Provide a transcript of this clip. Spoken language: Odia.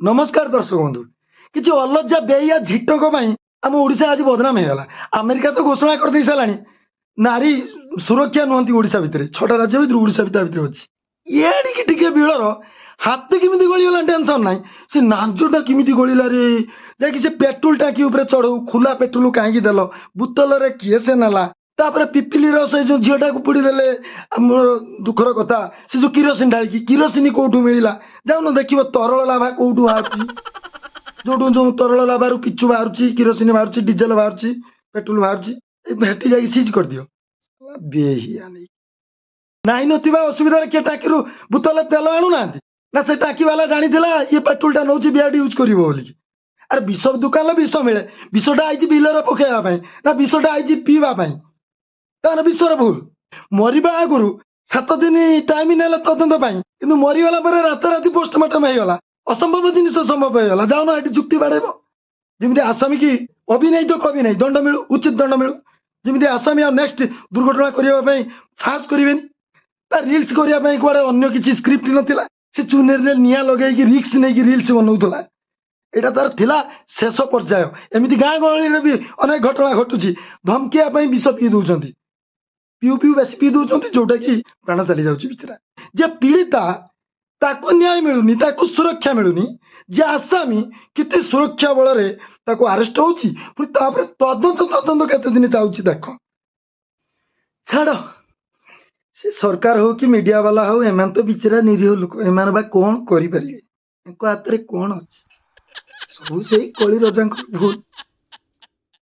ନମସ୍କାର ଦର୍ଶକ ବନ୍ଧୁ। କିଛି ଅଲଜ୍ଜା ବେହିଆ ଝିଟଙ୍କ ପାଇଁ ଆମ ଓଡ଼ିଶା ଆଜି ବଦନାମ ହେଇଗଲା। ଆମେରିକା ତ ଘୋଷଣା କରିଦେଇ ସାରିଲାଣି, ନାରୀ ସୁରକ୍ଷା ନୁହନ୍ତି ଓଡ଼ିଶା ଭିତରେ। 6ଟା ରାଜ୍ୟ ଭିତରୁ ଓଡ଼ିଶା ବି ତା ଭିତରେ ଅଛି। ଏଡ଼ିକି ଟିକେ ବିଳର ହାତ କେମିତି ଗଳିଗଲା ଟେନସନ୍ ନାହିଁ, ସେ ନାଞ୍ଜଟା କେମିତି ଗଳିଲା ରେ? ଯାଇକି ସେ ପେଟ୍ରୋଲ ଟାଙ୍କି ଉପରେ ଚଢ଼ଉ, ଖୋଲା ପେଟ୍ରୋଲ କାହିଁକି ଦେଲ? ବୋତଲରେ କିଏ ସେ ନେଲା? ତାପରେ ପିପିଲିର ସେ ଯୋଉ ଝିଅଟାକୁ ପୋଡ଼ିଦେଲେ, ଆମର ଦୁଃଖର କଥା, ସେ ଯୋଉ କିରୋସିନ ଢାଳିକି, କିରୋସିନି କୋଉଠୁ ମିଳିଲା? ଯାଉନ ଦେଖିବ ତରଳ ଲାଭା କୋଉଠୁ ବାହାରୁଛି, ଯୋଉଠୁ ଯୋଉ ତରଳ ଲାଭାରୁ ପିଚୁ ବାହାରୁଛି, କିରୋସିନି ବାହାରୁଛି, ଡିଜେଲ ବାହାରୁଛି, ପେଟ୍ରୋଲ ବାହାରୁଛି, ହେଠି ଯାଇକି ସିଜ୍ କରିଦିଅ। ବେହିଆ ନେଇ ନାଇଁ ନଥିବା ଅସୁବିଧାରେ କିଏ ଟାଙ୍କିରୁ ବୋତଲରେ ତେଲ ଆଣୁନାହାନ୍ତି ନା? ସେ ଟାଙ୍କି ବାଲା ଜାଣିଥିଲା ଇଏ ପେଟ୍ରୋଲଟା ନଉଛି ବିଆଡ ୟୁଜ୍ କରିବ ବୋଲିକି। ଆରେ, ବିଷ ଦୋକାନରେ ବିଷ ମିଳେ, ବିଷଟା ଆଇଛି ବିଲରେ ପକେଇବା ପାଇଁ ନା ବିଷଟା ଆଇଛି ପିଇବା ପାଇଁ? ତାମାନେ ବିଷର ଭୁଲ। ମରିବା ଆଗରୁ 7 ଦିନ ଟାଇମ ନେଲେ ତଦନ୍ତ ପାଇଁ, କିନ୍ତୁ ମରିଗଲା ପରେ ରାତାରାତି ପୋଷ୍ଟମର୍ଟମ ହେଇଗଲା। ଅସମ୍ଭବ ଜିନିଷ ସମ୍ଭବ ହେଇଗଲା। ଯାଉନ ଏଠି ଯୁକ୍ତି ବାଢେଇବ, ଯେମିତି ଆସାମୀ କି ଅଭିନୟ ତ କବି ନାହିଁ, ଦଣ୍ଡ ମିଳୁ, ଉଚିତ ଦଣ୍ଡ ମିଳୁ, ଯେମିତି ଆସାମୀ ଆଉ ନେକ୍ସଟ ଦୁର୍ଘଟଣା କରିବା ପାଇଁ ସାହସ କରିବେନି। ତା ରିଲ୍ସ କରିବା ପାଇଁ କୁଆଡେ ଅନ୍ୟ କିଛି ସ୍କ୍ରିପ୍ଟ ନଥିଲା, ସେ ଚୁନେରେ ନିଆଁ ଲଗେଇକି ରିସ୍କ ନେଇକି ରିଲ୍ସ ବନଉଥିଲା। ଏଇଟା ତାର ଥିଲା ଶେଷ ପର୍ଯ୍ୟାୟ। ଏମିତି ଗାଁ ଗହଳିରେ ବି ଅନେକ ଘଟଣା ଘଟୁଛି। ଧମକିବା ପାଇଁ ବିଷ ପିଇ ଦଉଛନ୍ତି, ପିଉ ପିଉ ବେଶୀ ପିଇ ଦଉଛନ୍ତି, ଯୋଉଟା କି ପ୍ରାଣ ଚାଲି ଯାଉଛି ବିଚରା। ଯେ ପୀଡ଼ିତା ତାକୁ ନ୍ୟାୟ ମିଳୁନି, ତାକୁ ସୁରକ୍ଷା ମିଳୁନି। ଯେ ଆସାମୀ କେତେ ସୁରକ୍ଷା ବଳରେ ତାକୁ ଆରେଷ୍ଟ ହଉଛି, ପୁଣି ତାପରେ ତଦନ୍ତ ତଦନ୍ତ କେତେ ଦିନ ଯାଉଛି ଦେଖ। ଛାଡ଼, ସେ ସରକାର ହଉ କି ମିଡିଆ ବାଲା ହଉ, ଏମାନେ ତ ବିଚରା ନିରୀହ ଲୋକ, ଏମାନେ ବା କଣ କରିପାରିବେ? ଏଙ୍କ ହାତରେ କଣ ଅଛି? ସବୁ ସେଇ କଳି ରଜାଙ୍କ ଭୁଲ।